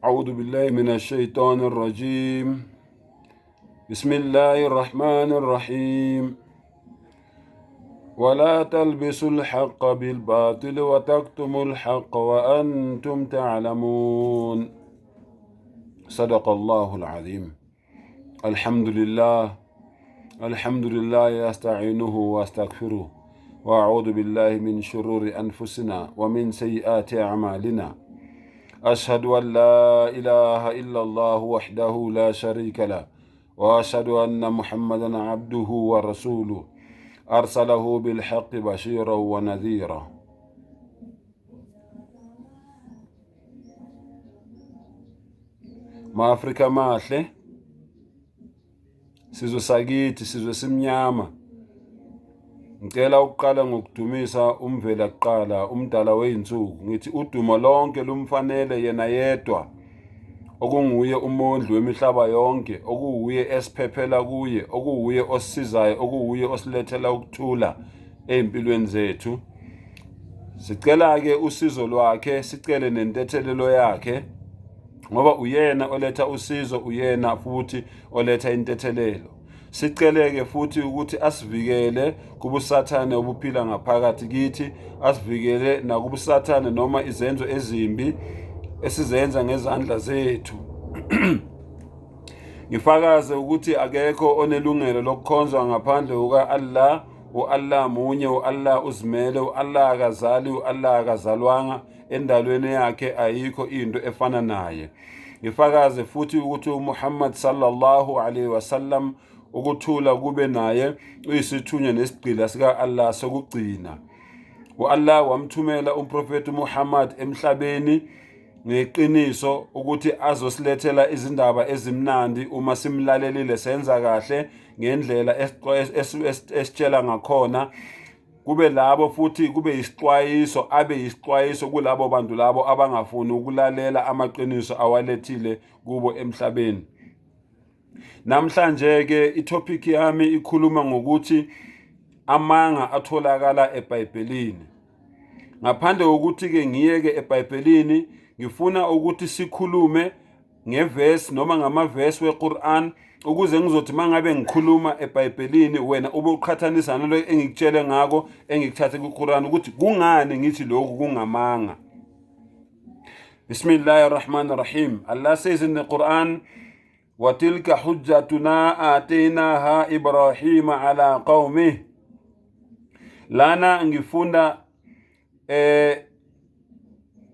أعوذ بالله من الشيطان الرجيم بسم الله الرحمن الرحيم ولا تلبسوا الحق بالباطل وتكتموا الحق وأنتم تعلمون صدق الله العظيم الحمد لله الحمد لله أستعينه وأستغفره وأعوذ بالله من شرور أنفسنا ومن سيئات أعمالنا أشهد أن لا إله إلا الله وحده لا شريك له وأشهد أن محمدا عبده ورسوله أرسله بالحق بشيرا ونذيرا. Ma-Afrika mahle, sizwe sakithi, sizwe simnyama. Ngicela ukuqala ngokudumisa umvela kuqala, umdala wey'nsuku. Ngithi udumo lonke lumfanele yena yedwa, okunguye umondli wemihlaba yonke, okuwuye esiphephela kuye, okuwuye osisizayo, okuwuye osilethela ukuthula ey'mpilweni zethu. Sicela-ke usizo lwakhe, sicele nentethelelo yakhe, ngoba uyena oletha usizo, uyena futhi oletha intethelelo. Sicele-ke futhi ukuthi asivikele kubusathane obuphila ngaphakathi kithi, asivikele nakubusathane noma izenzo ezimbi esizenza ngezandla zethu. Ngifakaze ukuthi akekho onelungelo lokukhonzwa ngaphandle kuka-Allah. U-Allah munye, u-Allah uzimele, u-Allah akazali, u-Allah akazalwanga, endalweni yakhe ayikho into efana naye. Ngifakaze futhi ukuthi uMuhammad sallallahu alaihi wasallam, ukuthula kube naye, uyisithunywa nesigqila sika-Allah sokugcina. U-Allah wamthumela umprofethi uMuhammad emhlabeni ngeqiniso ukuthi azosilethela izindaba ezimnandi uma simlalelile senza kahle ngendlela esitshela ngakhona, kube labo futhi kube yisixwayiso, abe yisixwayiso kulabo bantu labo abangafuni ukulalela amaqiniso awalethile kubo emhlabeni. Namhlanje ke itopic yami ikhuluma ngokuthi amanga atholakala eBhayibhelini. Ngaphandle kokuthi ke ngiyeke eBhayibhelini, ngifuna ukuthi sikhulume ngevesi noma ngamavesi weQuran, ukuze ngizothi mangabe ngikhuluma eBhayibhelini wena ube uqhathanisa nalo engikutshele ngako engikuthathe kwiQuran ukuthi kungani ngithi lokhu kungamanga. Bismillahir Rahmanir Rahim. Allah says in the Quran, وَتِلْكَ حُجَّتُنَا آتَيْنَاهَا إِبْرَاهِيمَ عَلَى قَوْمِهِ. Lana ngifunda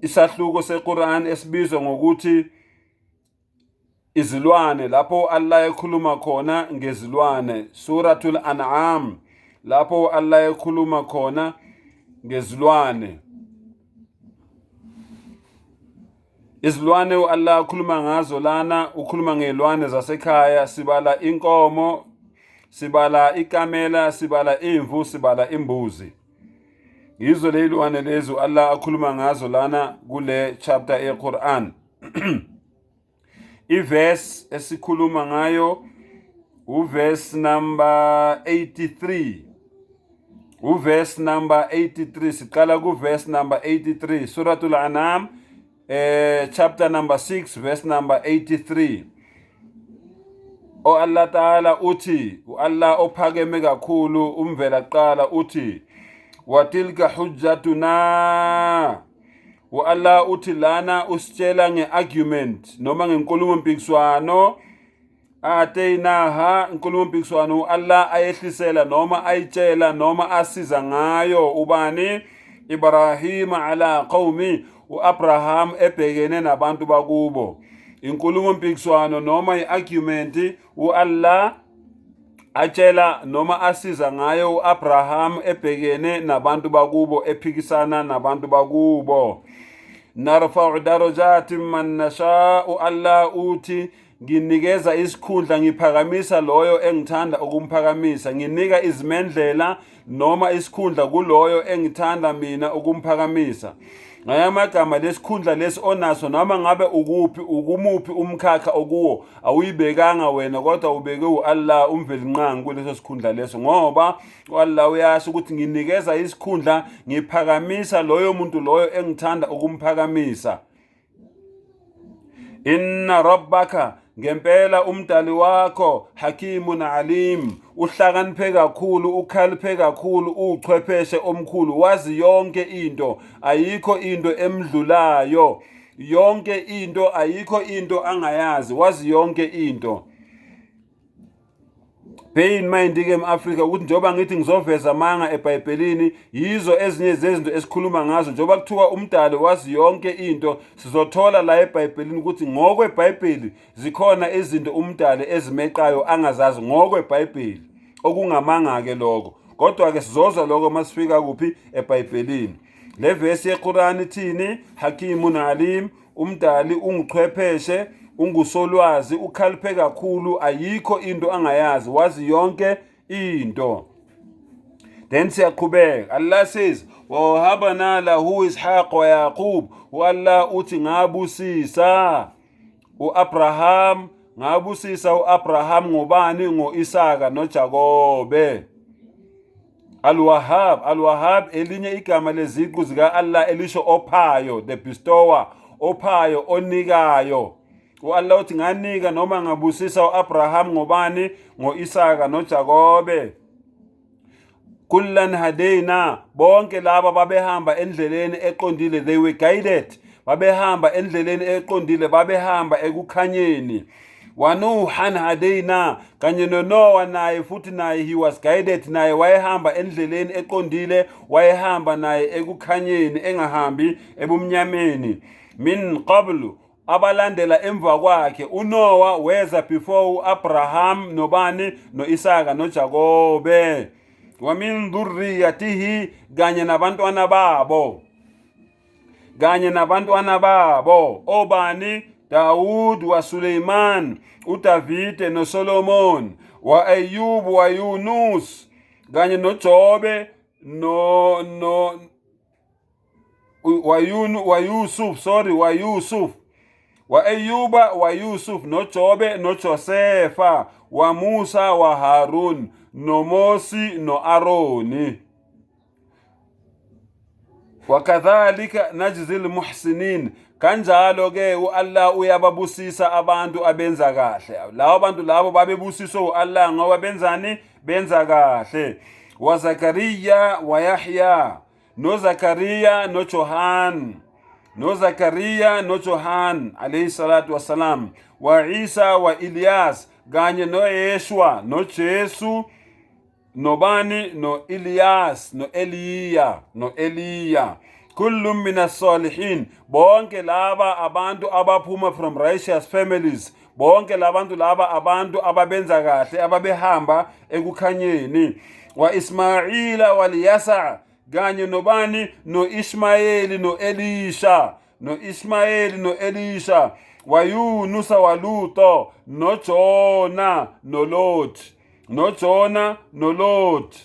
isahluko seQuran esibizwa ngokuthi izilwane, lapho Allah ekhuluma khona ngezilwane, Suratul An'am, lapho Allah ekhuluma khona ngezilwane. Izilwane u-Allah akhuluma ngazo lana, ukhuluma ngezilwane zasekhaya, sibala inkomo, sibala ikamela, sibala imvu, sibala imbuzi. Yizo leyilwane lezi u-Allah akhuluma ngazo lana kule chapter yeQuran. Iverse esikhuluma ngayo uverse number 83. Uverse number 83, siqala kuverse number 83, Suratul An'am, chapter number 6, verse number 83. O Allah Ta'ala uthi, uAllah ophakeme kakhulu umvela kuqala uthi, watilka hujjatuna. U-Allah uthi lana usitshela nge-argument noma ngenkulumo mpikiswano ateyinaha, inkulumo mpikiswano u-Allah ayehlisela noma ayitshela noma asiza ngayo ubani? Ibrahim ala qaumi, u-Abraham ebhekene nabantu bakubo. Inkulumo mpikiswano noma i-argument u-Allah atshela noma asiza ngayo u-Abraham ebhekene nabantu bakubo, ephikisana nabantu bakubo. Narfa'u darajati man nasha'u, Allah uthi nginikeza isikhundla, ngiphakamisa loyo engithanda ukumphakamisa, nginika izimendlela noma isikhundla kuloyo engithanda mina ukumphakamisa. Ngaya amagama, lesikhundla lesi onaso noma ngabe ukuphi, ukumuphi umkhakha okuwo, awuyibekanga wena kodwa ubeke u-Allah uMvelinqangi kuleso sikhundla leso, ngoba u-Allah uyasho ukuthi nginikeza isikhundla, ngiphakamisa loyo muntu loyo engithanda ukumphakamisa. Inna rabbaka, ngempela umdali wakho, hakimun alim, uhlakaniphe kakhulu, ukhaliphe kakhulu, uwuchwepheshe omkhulu, wazi yonke into, ayikho into emdlulayo, yonke into, ayikho into angayazi, wazi yonke into. Bear in mind ke m-Afrika ukuthi njengoba ngithi ngizoveza amanga eBhayibhelini, yizo ezinye zezinto esikhuluma ngazo. Njengoba kuthiwa umdali wazi yonke into, sizothola la eBhayibhelini ukuthi ngokweBhayibheli zikhona izinto umdali ezimeqayo angazazi ngokweBhayibheli, okungamanga-ke lokho. Kodwa-ke sizozwa lokho uma sifika kuphi eBhayibhelini. Le vesi yeQur'an ithini? Hakimun alim, Umdali unguchwepheshe, ungusolwazi, ukhaliphe kakhulu, ayikho into angayazi, wazi yonke into. Then siyaqhubeka. Allah says, wahabana lahu Ishaq wa Yaqub. U-Allah uthi ngabusisa u-Abraham, ngabusisa u-Abraham ngobani? Ngo-Isaka noJakobe. Al-Wahhab, Al-Wahhab elinye igama leziqu zika-Allah elisho ophayo, the bestower, ophayo, onikayo. U-Allah uthi nganika noma ngabusisa u-Abraham ngobani? Ngo-Isaka noJakobe. Kullan hadaina, bonke laba babehamba endleleni eqondile, they were guided, babehamba endleleni eqondile, babehamba ekukhanyeni. Wanuhan hadaina, kanye noNoah naye futhi naye he was guided, naye wayehamba endleleni eqondile, wayehamba naye ekukhanyeni, engahambi ebumnyameni. Min qablu, abalandela emva kwakhe, uNoah weza before uAbraham nobani? NoIsaka noJakobe. Wa min dhurriyatihi, kanye nabantwana babo, kanye nabantwana babo obani? Daud wa Suleiman, uDavide noSolomon, wa Ayub wa Yunus, kanye noJobe no no wa Yunu wa Yusuf, sorry, wa Yusuf, wa Ayuba wa Yusuf, noJobe noJosefa, wa Musa wa Harun, noMosi noAroni. Wakadhalika najzi almuhsinin, kanjalo ke uAllah uyababusisa abantu abenza kahle. Labo bantu labo babebusiswe uAllah ngoba benzani? Benza kahle. Wa Zakariya wa Yahya, noZakariya noJohn, noZakariya noJohn alayhi salatu wassalam, wa Isa wa Ilyas, kanye noYeshua noJesu nobani? No-Ilyas no-Eliya, no-Eliya. Kullum min as-salihin, bonke laba abantu abaphuma from righteous families, bonke labantu laba abantu ababenza kahle, ababehamba ekukhanyeni. Wa Ismaila waliyasa, kanye nobani? No-Ishmayeli no-Elisha, no-Ishmayeli no-Elisha, waYunusa waLuto, noJona noLot, noJona noLot.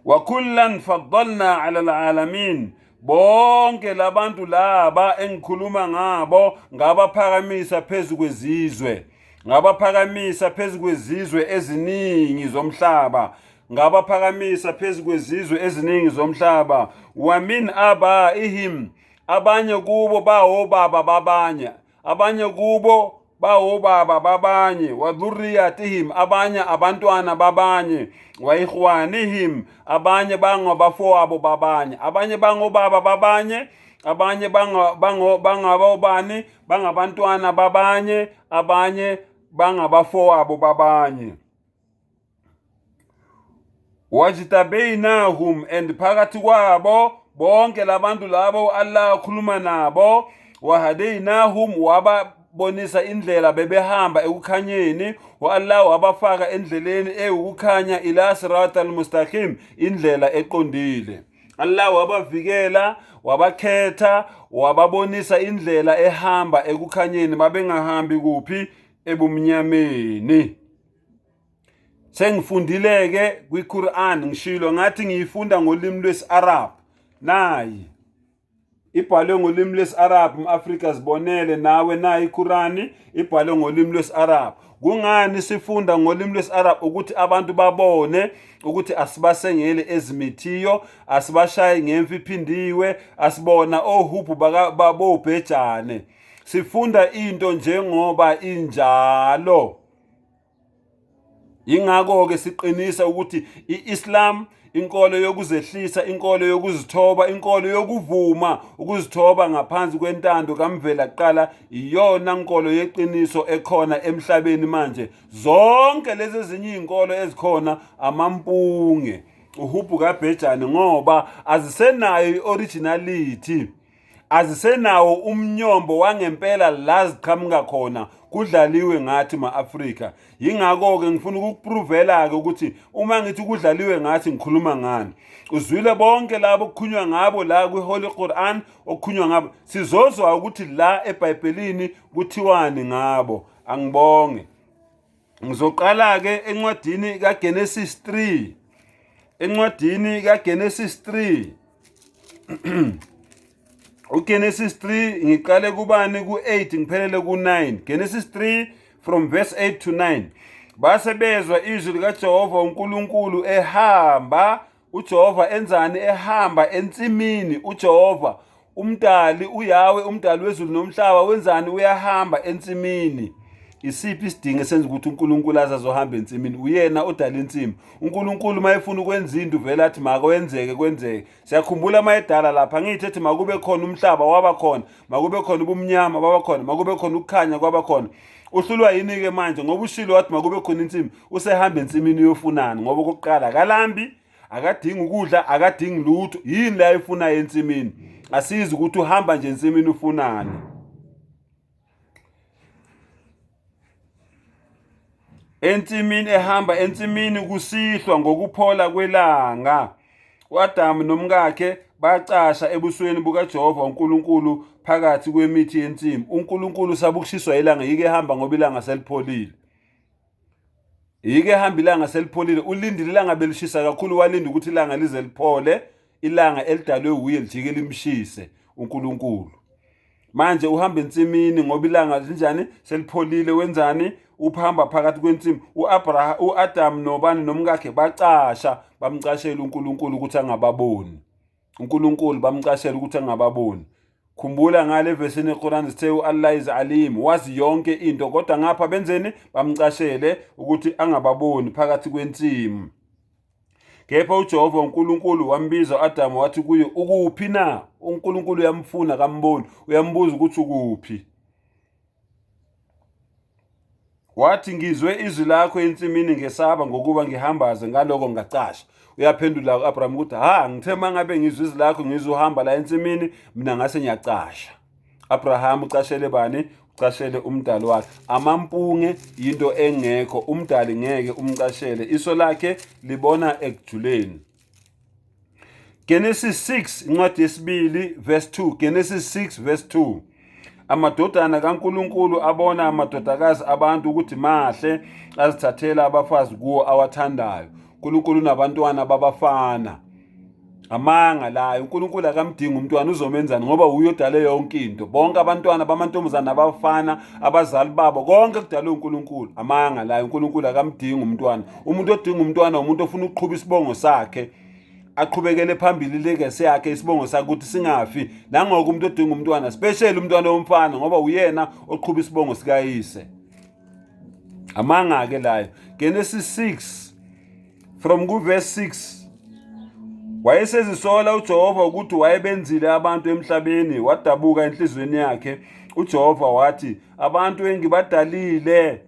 Wakullan faddalna ala alalamin, bonke labantu laba engikhuluma ngabo ngabaphakamisa phezu kwezizwe, ngabaphakamisa phezu kwezizwe eziningi zomhlaba, ngabaphakamisa phezu kwezizwe eziningi zomhlaba. Wamin abaihim, abanye kubo bawobaba babanye, abanye kubo bawobaba babanye, wadhurriyatihim, abanye abantwana babanye, waikhwanihim, abanye bangabafowabo babanye, abanye bangobaba babanye, abanye bangabobani, bangabantwana babanye, abanye bangabafowabo babanye. Wajtabainahum, and phakathi kwabo bonke labantu labo Allah akhuluma nabo, wahadainahum, wababonisa indlela, bebehamba ekukhanyeni, wa-Allah wabafaka endleleni ewukukhanya, ila sirata almustaqim, indlela eqondile. Allah wabavikela, wabakhetha, wababonisa indlela ehamba ekukhanyeni, babengahambi kuphi? Ebumnyameni. Sengifundile-ke kwi-Quran, ngishilo ngathi ngiyifunda ngolimi lwesi-Arab. Nayi ibhalwe ngolimi lwesi-Arab, m-Afrika zibonele nawe, nayi iQurani ibhalwe ngolimi lwesi-Arab. Kungani sifunda ngolimi lwesi-Arab? Ukuthi abantu babone ukuthi asibasengeli ezimithiyo, asibashayi ngemfi iphindiwe, asibona ohubhu babobhejane. Sifunda into njengoba injalo. Yingakho-ke siqinisa ukuthi i-Islam inkolo yokuzehlisa, inkolo yokuzithoba, inkolo yokuvuma ukuzithoba ngaphansi kwentando kaMvela kuqala, iyona nkolo yeqiniso ekhona emhlabeni manje. Zonke lezi ezinye iy'nkolo ezikhona amampunge, uhubhu kabhejane, ngoba azisenayo i-originality. Azisenawo umnyombo wangempela la ziqhamuka khona. Kudlaliwe ngathi ma-Afrika. Yingakho-ke ngifuna ukukupruvela-ke ukuthi uma ngithi kudlaliwe ngathi ngikhuluma ngani. Uzwile bonke labo okukhulunywa ngabo la kwi-Holy Quran, okukhulunywa ngabo, sizozwa ukuthi la eBhayibhelini kuthiwani ngabo. Angibonge. Ngizoqala-ke encwadini kaGenesis 3. Encwadini kaGenesis 3. uGenesis 3 ngiqale kubani ku-8 ngiphelele ku-9. Genesis 3 from verse 8 to 9. Base bezwa izwi likaJehova uNkulunkulu ehamba. UJehova enzani? Ehamba ensimini. UJehova umdali, uYawe umdali wezulu nomhlaba, wenzani? Uyahamba ensimini. Isiphi isidingo esenza ukuthi uNkulunkulu aze azohamba ensimini? Uyena odala insimi. UNkulunkulu uma efuna ukwenza into uvele athi makwenzeke, kwenzeke. Siyakhumbula uma edala lapha, ngithi ethi makube khona umhlaba, waba khona, makube khona ubumnyama, baba khona, makube khona ukukhanya, kwaba khona. Uhlulwa yini-ke manje? Ngoba ushilo wathi makube khona insimi, usehamba ensimini uyofunani? Ngoba okokuqala akalambi, akadingi ukudla, akadingi lutho. Yini le ayifunayo ensimini? Asizi ukuthi uhamba nje ensimini ufunani. Ensimini, ehamba ensimini kusihlwa ngokuphola kwelanga, u-Adamu nomkakhe bacasha ebusweni bukaJehova uNkulunkulu phakathi kwemithi yensimu. UNkulunkulu usaba ukushiswa ilanga, yike ehamba ngoba ilanga selipholile. Yike ehamba ilanga selipholile, ulindile ilanga belishisa kakhulu, walinda ukuthi ilanga lize liphole, ilanga elidalwe wuye lijike limshise uNkulunkulu. Manje uhamba ensimini ngoba ilanga linjani? Selipholile. Wenzani? Uphamba phakathi kwensimu. U-Abraham, u-Adam nobani nomkakhe bacasha, bamcashela uNkulunkulu ukuthi angababoni. uNkulunkulu bamcashela ukuthi angababoni. Khumbula ngale vesini eQuran sithe u-Allah is alim, wazi yonke into, kodwa ngapha benzeni? Bamcashele ukuthi angababoni phakathi kwensimu. Kepha uJehova uNkulunkulu wambiza u-Adamu wathi kuye, ukuphi na? UNkulunkulu uyamfuna kamboni, uyambuza ukuthi ukuphi. Wathi, ngizwe izwi lakho ensimini ngesaba, ngokuba ngihambaze, ngaloko ngacasha. Uyaphendula u-Abraham ukuthi, ha, ngithe uma ngabe ngizwe izwi lakho, ngizwe uhamba la ensimini, mina ngase ngiyacasha. Abraham ucashele bani? Ucashele umdali wakhe. Amampunge yinto engekho, umdali ngeke umcashele. Iso lakhe libona ekujuleni. Genesis 6, incwadi yesibili verse 2. Genesis 6 verse 2. Amadodana kaNkulunkulu abona amadodakazi abantu ukuthi mahle, azithathela abafazi kuwo awathandayo. uNkulunkulu unabantwana babafana. Amanga layo, uNkulunkulu akamdingi umntwana, uzomenzani? Ngoba uye odale yonke into. Bonke abantwana bamantombazana nabafana, abazali babo, konke kudalwe uNkulunkulu. Amanga layo, uNkulunkulu akamdingi umntwana. Umuntu odinga umntwana umuntu ofuna ukuqhuba isibongo sakhe, aqhubekele phambili ilegasi yakhe, isibongo sakhe ukuthi singafi. Nangoko umuntu odinga umntwana, special umntwana womfana, ngoba uyena oqhuba isibongo sikayise. Amanga-ke layo. Genesis 6 from kuverse 6. Wayesezisola uJehova ukuthi wayebenzile abantu emhlabeni, wadabuka enhliziyweni yakhe. UJehova wathi, abantu engibadalile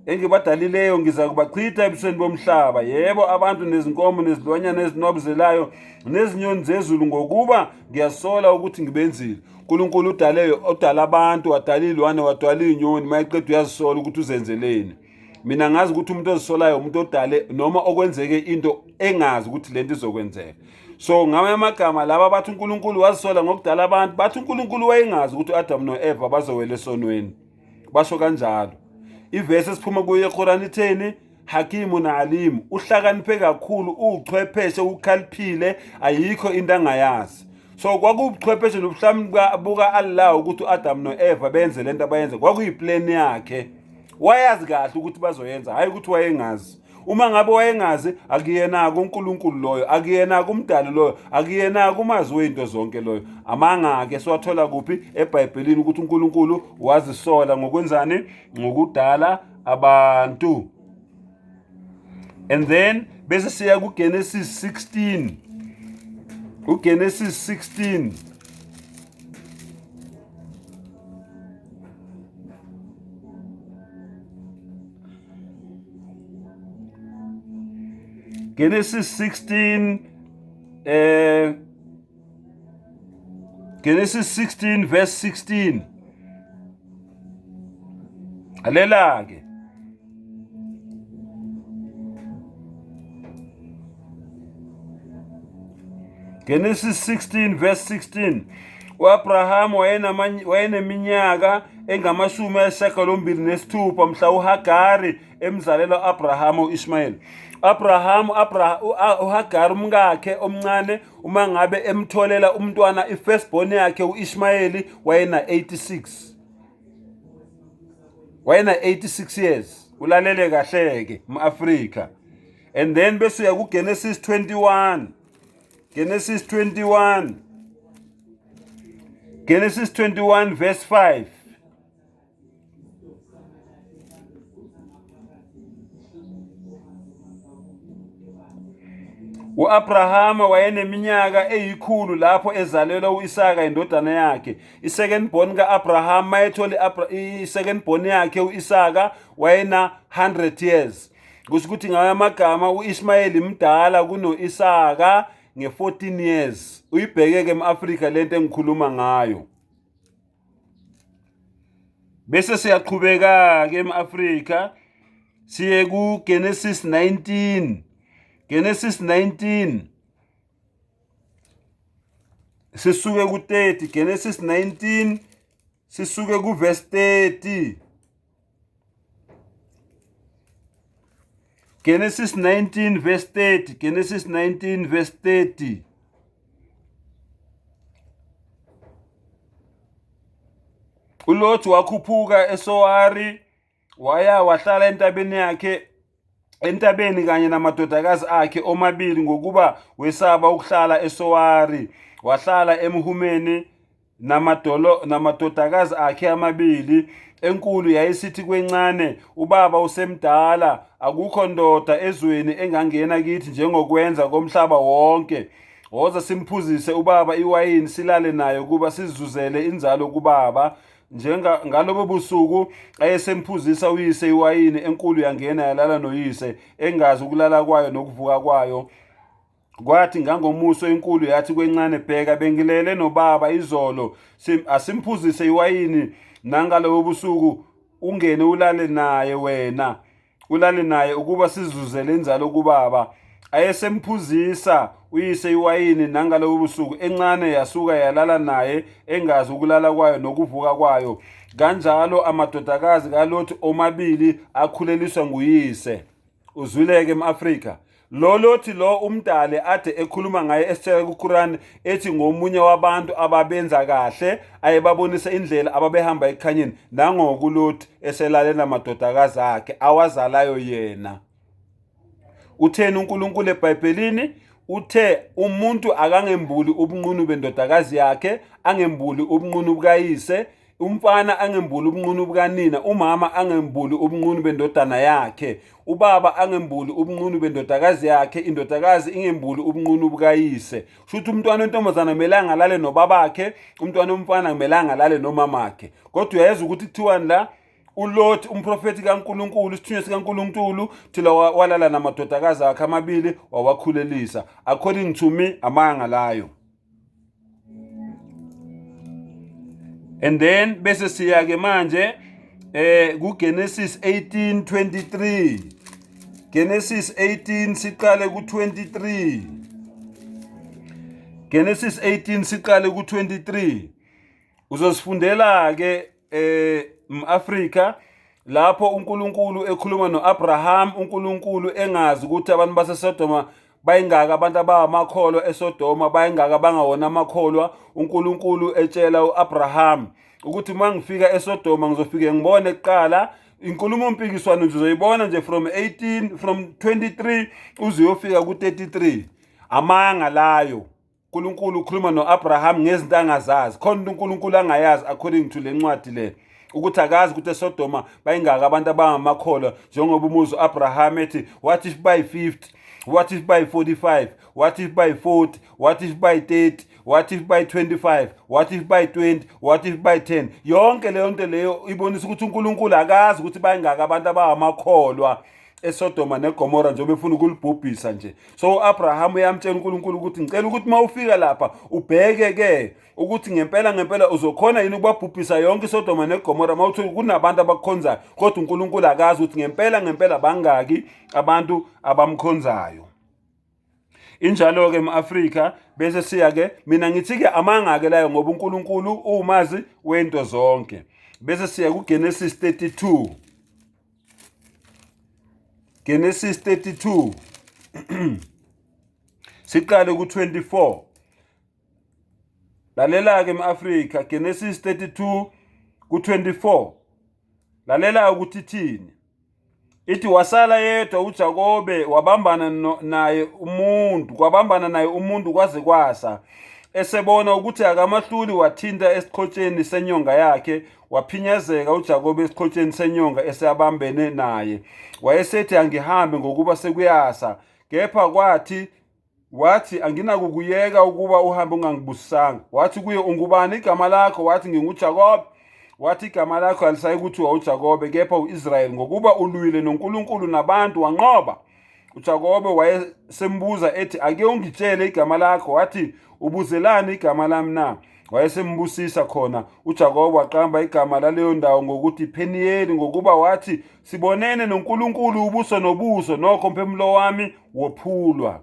engibadalileyo ngizakubachitha ebusweni bomhlaba, yebo, abantu nezinkomo nezilwanyana ezinwabuzelayo nezinyoni zezulu, ngokuba ngiyasola ukuthi ngibenzile. uNkulunkulu udale, odala abantu, wadala iy'lwane, wadala iy'nyoni, uma eqeda uyazisola ukuthi uzenzeleni. Mina ngazi ukuthi umuntu ozisolayo umuntu odale noma okwenzeke into engazi ukuthi lento izokwenzeka. So ngamanye amagama laba bathi uNkulunkulu wazisola ngokudala abantu, bathi uNkulunkulu wayengazi ukuthi u-Adam no-Eva bazowela esonweni. Basho kanjalo. Ivesi esiphuma kuyo eQuran itheni? Hakimu na Alimu, uhlakaniphe kakhulu, uwuchwepheshe, ukhaliphile, ayikho into angayazi. So kwakuwubuchwepheshe nobuhlamuka buka Allah ukuthi u-Adam no-Eva benze lento abayenza, kwakuyiplan yakhe. Wayazi kahle ukuthi bazoyenza, hhayi ukuthi wayengazi. Uma ngabe wayengazi, akuyena-ke uNkulunkulu loyo, akuyena-ke umdali loyo, akuyena-ke umazi wey'nto zonke loyo. Amanga-ke siwathola kuphi? EBhayibhelini, ukuthi uNkulunkulu wazisola ngokwenzani? Ngokudala abantu. And then bese siya kuGenesis 16. UGenesis 16. Genesis 16 Genesis 16 verse 16. Alela ke. Genesis 16 verse 16. U-Abraham wayeneminyaka engamashumi ayisishiyagalombili nesithupha mhla uHagari emzalela u-Abraham u-Ishmayeli. Abraham uHagari umkakhe omncane uma ngabe emtholela umntwana i-firstborn yakhe u-Ishmayeli wayena 86. Wayena 86 years. Ulalele kahle-ke m-Afrika. And then bese uya kuGenesis 21. Genesis 21. Genesis 21 verse 5. U-Abrahama wayeneminyaka eyikhulu lapho ezalelwa u-Isaka indodana yakhe. I-second born ka-Abraham mayethola i-second born yakhe u-Isaka wayena 100 years. Kusho ukuthi ngayo amagama u-Ishmayeli mdala kuno-Isaka nge-14 years. Uyibheke-ke em-Afrika lento engikhuluma ngayo. Bese siyaqhubeka-ke em-Afrika siye ku-Genesis 19. Genesis 19 sisuke ku-30. Genesis 19 sisuke ku-verse 30. Genesis 19 verse 30. Genesis 19 verse 30. uLothi wakhuphuka eSowari waya wahlala entabeni yakhe entabeni kanye namadodakazi akhe omabili, ngokuba wesaba ukuhlala eSowari. Wahlala emhumeni namadodakazi akhe amabili. Enkulu yayisithi kwencane, ubaba usemdala, akukho ndoda ezweni engangena kithi njengokwenza komhlaba wonke. Woza simphuzise ubaba iwayini, silale naye ukuba sizuzele inzalo kubaba. Njenga ngalobo busuku ayesemphuzisa uyise iwayini, enkulu yangena yalala noyise, engazi ukulala kwayo nokuvuka kwayo. Kwathi ngangomuso inkulu yathi kwencane, bheka, bengilele nobaba izolo, asimphuzise iwayini nangalobo busuku, ungene ulale naye wena, ulale naye ukuba sizuzele inzalo kubaba. Ayesemphuzisa uyise iwayini nangalobo busuku, encane yasuka yalala naye, engazi ukulala kwayo nokuvuka kwayo. Kanjalo amadodakazi kaLothi omabili akhuleliswa nguyise. Uzwileke em-Afrika lo Lothi lo umdali ade ekhuluma ngaye esitshela kuQuran, ethi ngomunye wabantu ababenza kahle, ayebabonisa indlela, ababehamba ekukhanyeni. Nangoku Lothi eselale namadodakazi akhe awazalayo yena. Utheni uNkulunkulu eBhayibhelini? Uthe umuntu akangembuli ubunqunu bendodakazi yakhe, angembuli ubunqunu bukayise, umfana angembuli ubunqunu bukanina, umama angembuli ubunqunu bendodana yakhe, ubaba angembuli ubunqunu bendodakazi yakhe, indodakazi ingembuli ubunqunu bukayise. Kusho ukuthi umntwana wentombazana kumele angalale nobabakhe, umntwana womfana kumele angalale nomamakhe. Kodwa uyayeza ukuthi kuthiwani la? uLothi umprofethi kaNkulunkulu, isithunywa sikaNkulunkulu, thila walala namadodakazi akhe amabili wawakhulelisa. According to me, amanga layo. And then bese siya ke manje kuGenesis 18:23. Genesis 18 siqale ku23. Genesis 18 siqale ku23. Uzosifundela ke mAfrika lapho uNkulunkulu ekhuluma noAbraham, uNkulunkulu engazi ukuthi abantu baseSodoma bayingaka, abantu abawamakholwa eSodoma bayingaka bangawona amakholwa. uNkulunkulu etshela uAbraham ukuthi uma ngifika eSodoma ngizofike ngibone kuqala. Inkulumo mpikiswano nje uzoyibona nje from 18, from 23 uze uyofika ku-33. Amanga layo. uNkulunkulu ukhuluma no-Abraham ngezinto angazazi. Khona into uNkulunkulu angayazi according to le ncwadi le, ukuthi akazi ukuthi eSodoma bayingaka abantu abangamakholwa, njengoba umuzi u-Abraham ethi what if by 50, what if by 45, what if by 40, what if by 30, what if by 25, what if by 20, what if by 10. Yonke leyo nto leyo ibonisa ukuthi uNkulunkulu akazi ukuthi bayingaka abantu abangamakholwa eSodoma neGomora, njengoba efuna ukulibhubhisa nje. So uAbraham uyamtshela uNkulunkulu ukuthi ngicela ukuthi uma ufika lapha ubheke ke ukuthi ngempela ngempela uzokhona yini ukubabhubhisa yonke iSodoma neGomora uma uthi kunabantu abakukhonzayo, kodwa uNkulunkulu akazi ukuthi ngempela ngempela bangaki abantu abamkhonzayo. Injalo-ke em-Afrika. Bese siya-ke, mina ngithi-ke amanga-ke layo, ngoba uNkulunkulu uwumazi wento zonke. Bese siya kuGenesis 32. Genesis 32 siqale ku-24. Lalela-ke em-Afrika, Genesis 32 ku-24. Lalela ukuthi ithini. Ithi wasala yedwa uJakobe, wabambana naye umuntu, kwabambana naye umuntu kwaze kwasa. Esebona ukuthi akamahluli, wathinta esiqhotsheni senyonga yakhe, waphinyazeka uJakobe esiqhotsheni senyonga eseyabambene naye. Wayesethi, angihambe ngokuba sekuyasa. Kepha kwathi wathi, anginakukuyeka ukuba uhambe ungangibusisanga. Wathi kuye, ungubani igama lakho? Wathi, nginguJakobe. Wathi, igama lakho alisayi kuthiwa uJakobe, kepha u-Israyeli, ngokuba ulwile noNkulunkulu nabantu wanqoba. uJakobe wayesembuza ethi, ake ungitshele igama lakho. Wathi, ubuzelani igama lami na? Wayesembusisa khona. uJakobe waqamba igama laleyo ndawo ngokuthi Pheniyeli, ngokuba wathi, sibonene noNkulunkulu ubuso nobuso, nokho umphefumulo wami wophulwa.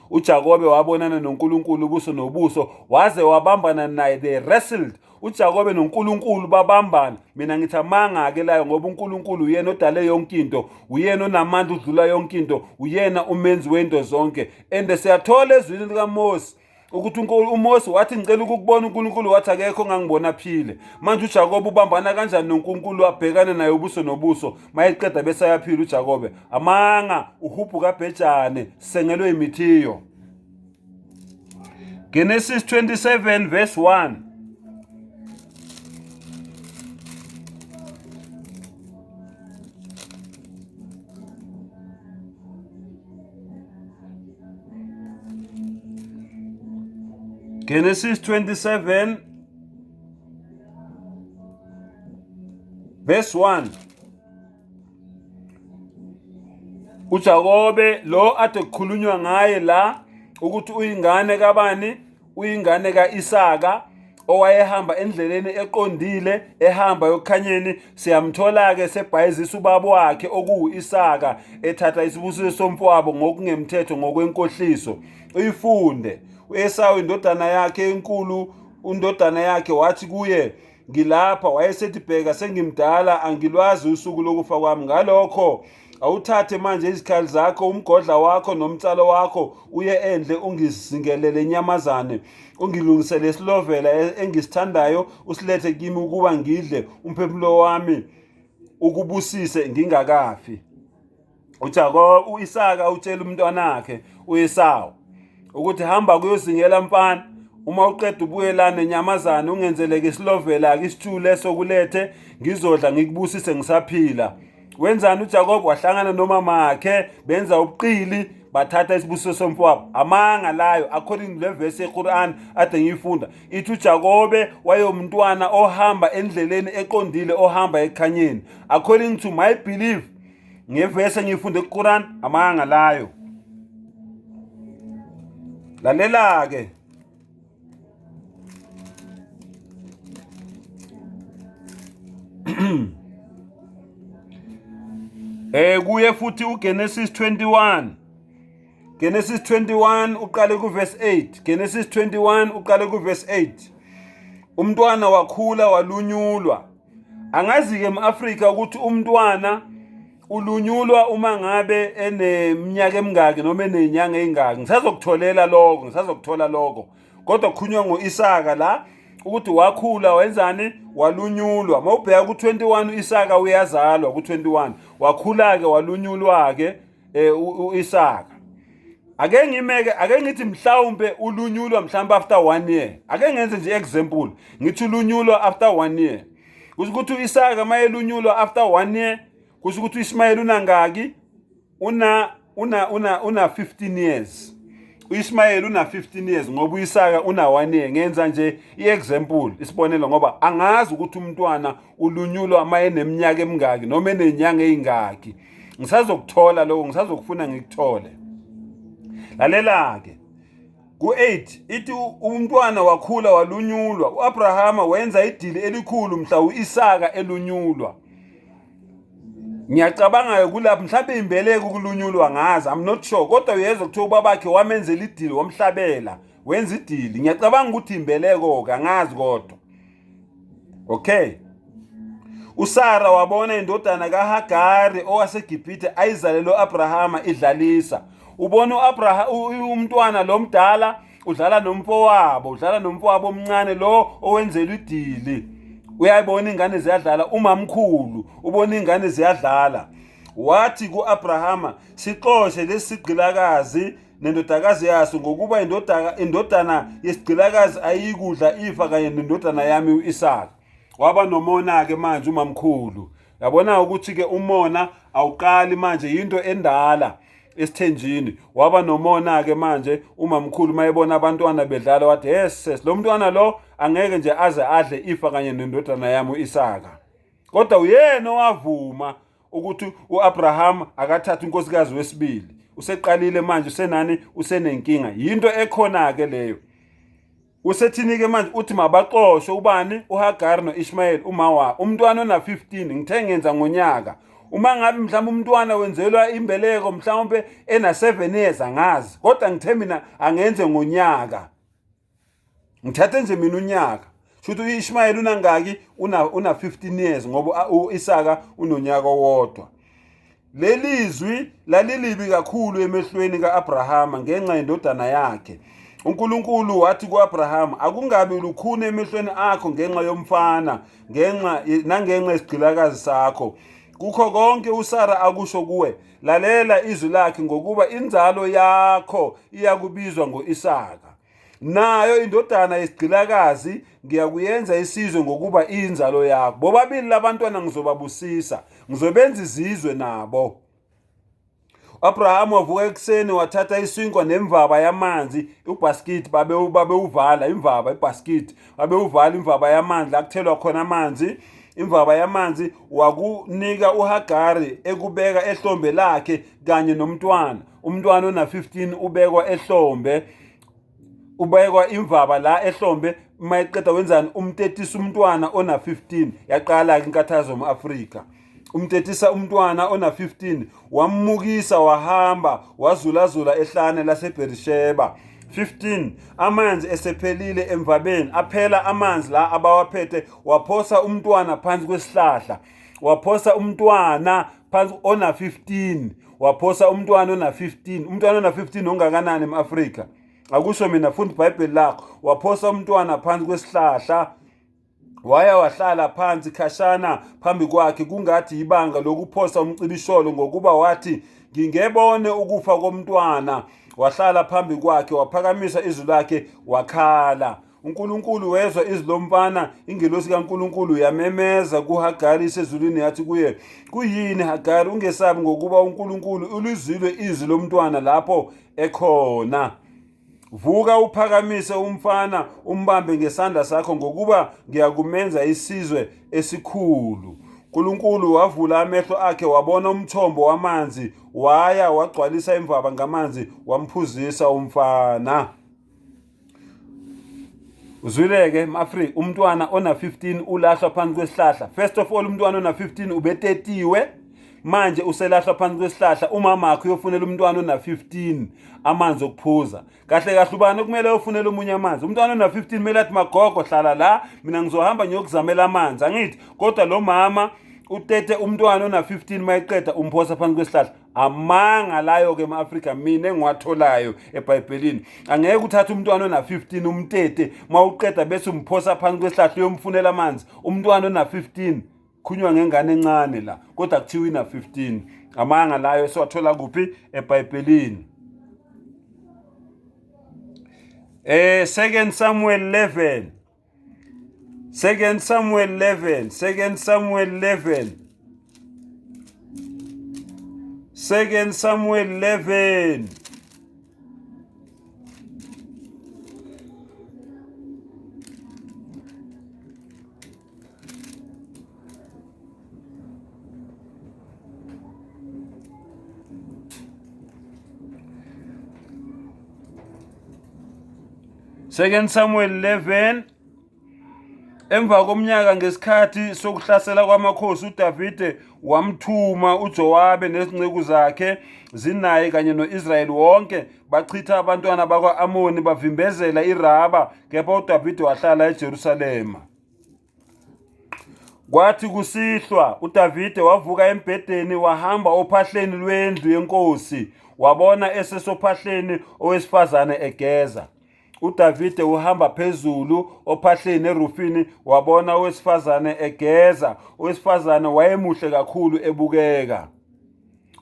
uJakobe wabonana noNkulunkulu ubuso nobuso, waze wabambana naye. They wrestled. uJakobe noNkulunkulu babambana. Mina ngithi amanga-ke layo, ngoba uNkulunkulu uyena odale yonke into, uyena onamandla udlula yonke into, uyena umenzi wento zonke. And siyathola ezwini likaMose ukuthi uMose wathi, ngicela ukukubona uNkulunkulu, wathi akekho ongangibona aphile. Manje uJakobe ubambana kanjani noNkulunkulu, abhekane naye ubuso nobuso, mayeqeda bese ayaphila uJakobe? Amanga, uhubhu kabhejane, sengelwe imithiyo. Genesis 27 verse 1. Genesis 27 verse 1. uJakobe lo ade kukhulunywa ngaye la ukuthi uyingane kabani, uyingane kaIsaka owayehamba endleleni eqondile, ehamba yokukhanyeni. Siyamthola-ke sebhayizisa ubaba wakhe okuwu-Isaka, ethatha isibusiso somfowabo ngokungemthetho, ngokwenkohliso. Uyifunde. U-Esawu indodana yakhe enkulu, undodana yakhe, wathi kuye, ngilapha. Wayesethi, bheka, sengimdala, angilwazi usuku lokufa kwami. Ngalokho awuthathe manje izikhali zakho, umgodla wakho nomtsalo wakho, uye endle ungizingelele inyamazane, ungilungisele isilovela engisithandayo, usilethe kimi ukuba ngidle, umphefumulo wami ukubusise ngingakafi. UJakobe, uIsaka utshela umntwanakhe uEsawu ukuthi hamba kuyozingela mfana, uma uqeda ubuye la nenyamazane, ungenzeleke isilovela-ke, isitshu leso kulethe, ngizodla ngikubusise ngisaphila. Wenzani uJakobe? Wahlangana nomamakhe, benza ubuqili, bathatha isibusiso somfowabo. Amanga layo according to le verse yeQuran ade ngiyifunda, ithi uJakobe wayewumntwana ohamba endleleni eqondile, ohamba ekukhanyeni. According to my belief ngevesi engiyifunde kuQuran, amanga layo. Lalela-ke, kuye futhi uGenesis 21, Genesis 21 uqale kuverse 8. Genesis 21 uqale kuverse 8. Umntwana wakhula walunyulwa. Angazi-ke em-Afrika ukuthi umntwana ulunyulwa uma ngabe eneminyaka emingaki noma eney'nyanga ey'ngaki. Ngisazokutholela lokho, ngisazokuthola lokho. Kodwa kukhulunywa ngo-Isaka la. Ukuthi wakhula wenzani? Walunyulwa. Mawubheka ku-21 u-Isaka uyazalwa ku-21. Wakhula-ke walunyulwa-ke u-Isaka. Ake ngimeke, ake ngithi mhlawumbe ulunyulwa mhlawumbe after 1 year. Ake ngenze nje example, ngithi ulunyulwa after 1 year. Kusho ukuthi u-Isaka mayelunyulwa after 1 year, kusho ukuthi u-Ismayeli unangaki? Una 15 years. uIsmayeli una 15 years ngoba uIsaka una 1 year. Ngenza nje iexample, isibonelo, ngoba angazi ukuthi umntwana ulunyulwa uma eneminyaka emingaki noma enenyanga ezingaki. Ngisazokuthola lokho, ngisazokufuna ngikuthole. Lalela ke ku-8 ithi umntwana wakhula walunyulwa. U-Abrahama wenza idili elikhulu mhla u-Isaka elunyulwa. Ngiyacabanga kulapho mhlawumbe imbeleko ukulunyulwa, ngazi, I'm not sure, kodwa uyezwa kuthiwa ubabakhe wamenzela idili, wamhlabela, wenza idili. Ngiyacabanga ukuthi imbeleko-ke, angazi kodwa. Okay, uSara wabona indodana kaHagari owaseGibhithe ayizalele uAbrahama idlalisa. Ubona uAbraham umntwana lo mdala udlala nomfowabo, udlala nomfowabo omncane lo owenzelwa idili. Uyayibona ingane ziyadlala, umamkhulu ubona ingane ziyadlala. Wathi kuAbrahama, sixoshe lesigqilakazi nendodakazi yaso, ngokuba indodana yesigqilakazi ayikudla ifa kanye nendodana yami uIsaka. Waba nomona-ke manje umamkhulu. Yabona ukuthi-ke umona awuqali manje, yinto endala esithenjini. Waba nomona-ke manje umamkhulu mayebona abantwana bedlala, wathi yes, lo mntwana lo angeke nje aze adle ifa kanye nendodana yami uIsaka. Kodwa uyena owavuma ukuthi uAbraham akathathe unkosikazi wesibili. Useqalile manje, usenani, usenenkinga. Yinto ekhona-ke leyo. Usethini-ke manje? Uthi mabaxoshwe ubani? UHagari no-Ishmayeli uma wa umntwana ona-15. Ngithe ngenza ngonyaka. Uma ngabe mhlawumbe umntwana wenzelwa imbeleko mhlawumbe ena-7 years, angazi, kodwa ngithe mina angenze ngonyaka, ngithathe nje mina unyaka. Shuthi u-Ishmayeli unangaki? Una 15 years ngoba u-Isaka unonyaka owodwa. Leli zwi lalilibi kakhulu emehlweni ka-Abrahama ngenxa yendodana yakhe. uNkulunkulu wathi ku-Abrahama, akungabi lukhuni emehlweni akho ngenxa yomfana, ngenxa nangenxa yesigqilakazi sakho. Kukho konke uSara akusho kuwe, lalela izwi lakhe, ngokuba inzalo yakho iyakubizwa ngo-Isaka. Nayo indodana yesigqilakazi ngiyakuyenza isizwe, ngokuba iyinzalo yakho. Bobabili labantwana ngizobabusisa, ngizobenza izizwe nabo. Abraham wavuka ekuseni, wathatha isinkwa nemvaba yamanzi, ubhaskiti babewuvala imvaba, ibhaskiti babewuvala imvaba yamanzi la kuthelwa khona amanzi, imvaba yamanzi, wakunika uHagari ekubeka ehlombe lakhe kanye nomntwana. Umntwana ona-15 ubekwa ehlombe, ubekwa imvaba la ehlombe. Uma eqeda wenzani? Umtetisa umntwana ona-15. Yaqala-ke inkathazo mu-Afrika. Umtetisa umntwana ona-15, wammukisa, wahamba wazulazula ehlane laseBherisheba. 15 Amanzi esephelile emvabeni, aphela amanzi la abawaphethe, waphosa umntwana phansi kwesihlahla. Waphosa umntwana phansi ona-15, waphosa umntwana ona-15. Umntwana ona-15 ongakanani em-Afrika? Akusho mina, funda iBhayibheli lakho. Waphosa umntwana phansi kwesihlahla, waya wahlala phansi khashana phambi kwakhe, kungathi ibanga lokuphosa umcibisholo, ngokuba wathi, ngingebone ukufa komntwana. Wahlala phambi kwakhe, waphakamisa izwi lakhe, wakhala. uNkulunkulu wezwa izwi lomfana. Ingelosi kaNkulunkulu yamemeza kuHagari isezulwini, yathi kuye, kuyini Hagari? Ungesabi, ngokuba uNkulunkulu ulizwile izwi lomntwana lapho ekhona. Vuka, uphakamise umfana, umbambe ngesandla sakho, ngokuba ngiyakumenza isizwe esikhulu. uNkulunkulu wavula amehlo akhe, wabona umthombo wamanzi, waya wagcwalisa imvaba ngamanzi, wamphuzisa umfana. Uzwileke mAfrika, umntwana ona-15 ulahlwa phansi kwesihlahla. First of all, umntwana ona-15 ubetetiwe, manje uselahlwa phansi kwesihlahla. Umama wakhe uyofunela umntwana ona-15 amanzi okuphuza. Kahle kahle, ubani okumele ayofunela omunye amanzi? Umntwana ona-15 kumele athi, magogo, hlala la, mina ngizohamba ngiyokuzamela amanzi, angithi? Kodwa lo mama utete umntwana ona-15, mayeqeda umphosa phansi kwesihlahla. Amanga layo ke ema-Afrika mina engiwatholayo eBhayibhelini. Angeke uthathe umntwana ona-15 umtete, mawuqeda bese umphosa phansi kwesihlahla uyomfunela amanzi. Umntwana ona-15 khunywa ngengane encane la, kodwa kuthiwa ina-15. Amanga layo esiwathola kuphi? EBhayibhelini. 2 Samuel 11. 2 Samuel 11, 2 Samuel 11. 2 Samuel 11. Second Samuel 11. Emva komnyaka ngesikhathi sokuhlasela kwamakhosi uDavide wamthuma uJowabe nezinceku zakhe zinaye kanye no-Israyeli wonke bachitha abantwana bakwa-Amoni bavimbezela iRaba kepha uDavide wahlala eJerusalema. Kwathi kusihlwa uDavide wavuka embhedeni wahamba ophahleni lwendlu yenkosi wabona esesophahleni owesifazane egeza. UDavide uhamba phezulu ophahleni erufini wabona owesifazane egeza. Owesifazane wayemuhle kakhulu ebukeka.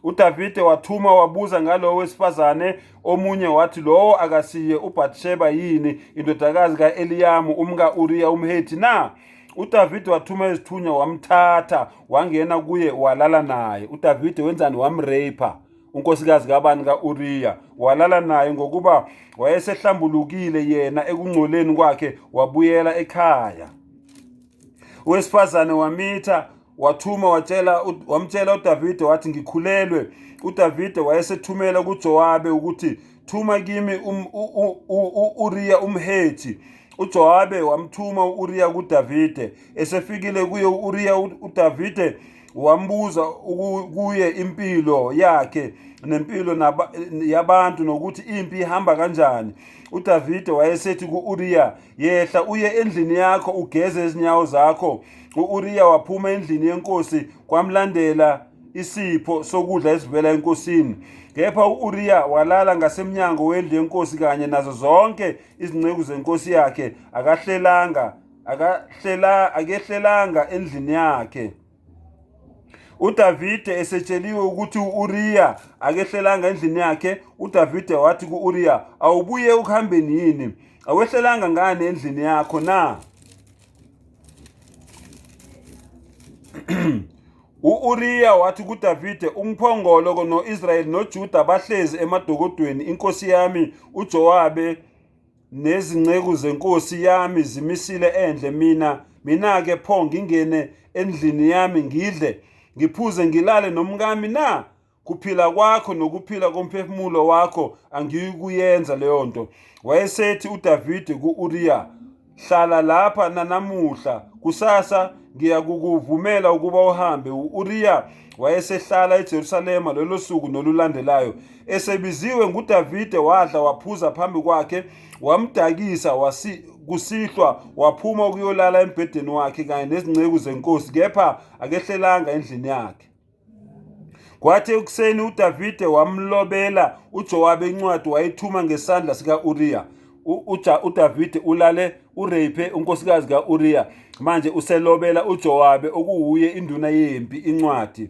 UDavide wathuma wabuza ngalowo wesifazane, omunye wathi, lowo akasiye uBhathsheba yini, indodakazi ka-Eliyamu umka-Uriya umHethi na? UDavide wathuma izithunywa wamthatha, wangena kuye walala naye. UDavide wenzani? Wamrape unkosikazi kabani? Ka-Uriya. Walala naye ngokuba wayesehlambulukile yena ekungcoleni kwakhe, wabuyela ekhaya. Owesifazane wamitha wathuma watshela wamtshela uDavide wathi ngikhulelwe. uDavide wayesethumela kuJowabe ukuthi thuma kimi u-Uriya umHethi. uJowabe wamthuma u-Uriya kuDavide. Esefikile kuye u-Uriya uDavide wambuza kuye impilo yakhe nempilo yabantu nokuthi impi ihamba kanjani. uDavide wayesethi ku-Uriya, yehla uye endlini yakho ugeze izinyawo zakho. U-Uriya waphuma endlini yenkosi kwamlandela isipho sokudla esivela enkosini. Kepha u-Uriya walala ngasemnyango wendlu yenkosi kanye nazo zonke izinceku zenkosi yakhe, akahlelanga akehlelanga endlini yakhe. UDavide esetsheliwe ukuthi u-Uriya akehlelanga endlini yakhe, uDavide wathi ku-Uriya, awubuye ukuhambeni yini? Awehlelanga ngani endlini yakho na? U-Uriya wathi kuDavide, umphongolo no-Israyeli noJuda bahlezi emadokodweni, inkosi yami uJowabe nezinceku zenkosi yami zimisile endle, mina-ke pho ngingene endlini yami ngidle ngiphuze ngilale nomkami na? Kuphila kwakho nokuphila komphefumulo wakho angiyikuyenza leyo nto. Wayesethi uDavide ku-Uriya, hlala lapha nanamuhla, kusasa ngiyakukuvumela ukuba uhambe. U-Uriya wayesehlala eJerusalema lolo suku nolulandelayo. Esebiziwe nguDavide wadla waphuza phambi kwakhe, wamdakisa kusihlwa waphuma ukuyolala embhedeni wakhe kanye nezinceku zenkosi, kepha akehlelanga endlini yakhe. Kwathi ekuseni uDavide wamlobela uJowabe incwadi wayithuma ngesandla sika-Uriya. UDavide ulale urape unkosikazi ka-Uriya, manje uselobela uJowabe okuwuye induna yempi incwadi.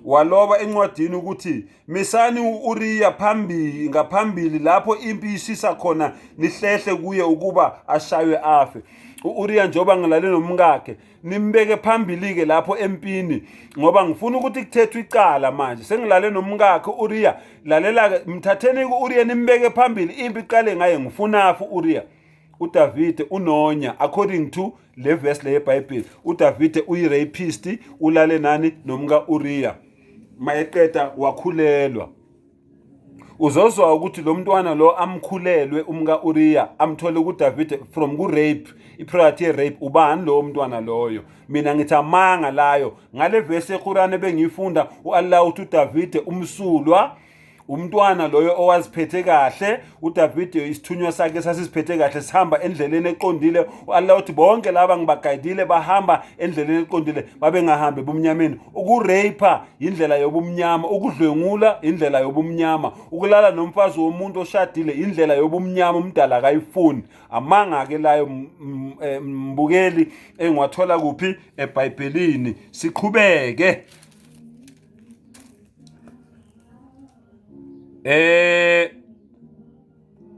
Waloba encwadini ukuthi misani u-Uriya phambili ngaphambili lapho impi ishisa khona, nihlehle kuye ukuba ashaywe afe. U-Uriya njengoba ngilale nomkakhe, nimbeke phambili-ke lapho empini, ngoba ngifuna ukuthi kuthethwe icala manje. Sengilale nomkakhe u-Uriya, lalela-ke, mthatheni ku-Uriya nimbeke phambili, impi iqale ngaye, ngifuna afe u-Uriya. uDavide unonya according to le verse le yeBhayibheli. uDavide uyi-rapist, ulale nani? Nomka Uriya. Mayeqeda wakhulelwa. Uzozwa ukuthi lo mntwana lo amkhulelwe umka Uriya amthole kuDavide from ku-rape, i-product ye-rape, ubani lowo mntwana loyo? Mina ngithi amanga layo. Ngale verse yeQur'an ebengiyifunda, u-Allah uthi uDavide umsulwa. Umntwana loyo owaziphethe kahle uDavide, isithunywa sakhe sasiziphethe kahle, sihamba endleleni eqondile. U-Allah uthi bonke laba ngibagayidile bahamba endleleni eqondile, babengahambi ebumnyameni. Ukurape indlela yobumnyama, ukudlwengula indlela yobumnyama, ukulala nomfazi womuntu oshadile indlela yobumnyama, umdala akayifuni. Amanga-ke layo mbukeli, engiwathola kuphi? EBhayibhelini. Siqhubeke.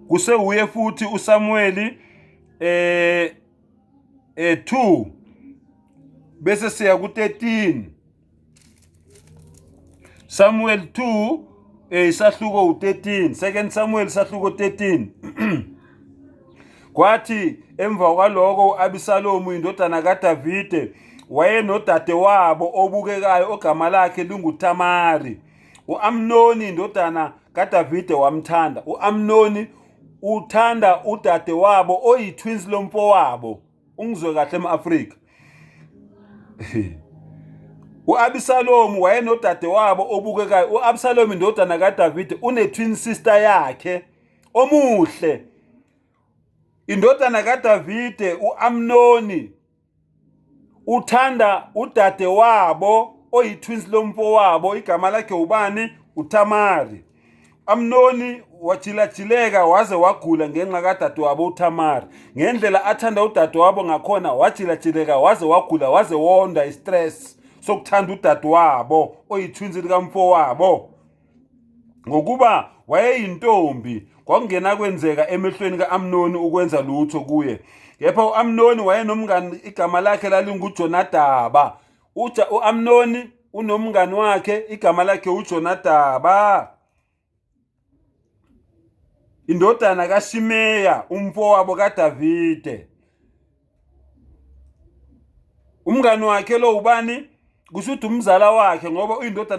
Kusewuye futhi uSamueli 2 bese siya ku-13. Samuel 2 isahluko u-13, Second Samuel isahluko 13. Kwathi emva kwaloko u-Abisalomu indodana kaDavide wayenodadewabo obukekayo ogama lakhe linguTamari. U-Amnoni indodana kaDavide wamthanda. U-Amnoni uthanda udadewabo oyi-twins lomfowabo. Ungizwe kahle ema-Afrika. U-Abisalomu wayenodadewabo obukekayo. U-Abisalomu indodana kaDavide une-twin sister yakhe omuhle. Indodana kaDavide u-Amnoni uthanda udadewabo oyi-twins lomfowabo, igama lakhe ubani? UTamari. Amnoni wajilajileka waze wagula ngenxa kadadewabo uTamari. Ngendlela athanda udadewabo ngakhona wajilajileka waze wagula, waze wonda istress sokuthanda udadewabo oyi-twins likamfowabo. Ngokuba wayeyintombi, kwakungenakwenzeka emehlweni ka-Amnoni ukwenza lutho kuye. Kepha u-Amnoni wayenomngani igama lakhe lalinguJonadaba. U-Amnoni unomngani wakhe igama lakhe uJonadaba, indodana kaShimeya umfowabo kaDavide. Umngani wakhe lo ubani? Kusho ukuthi umzala wakhe ngoba uyindodana.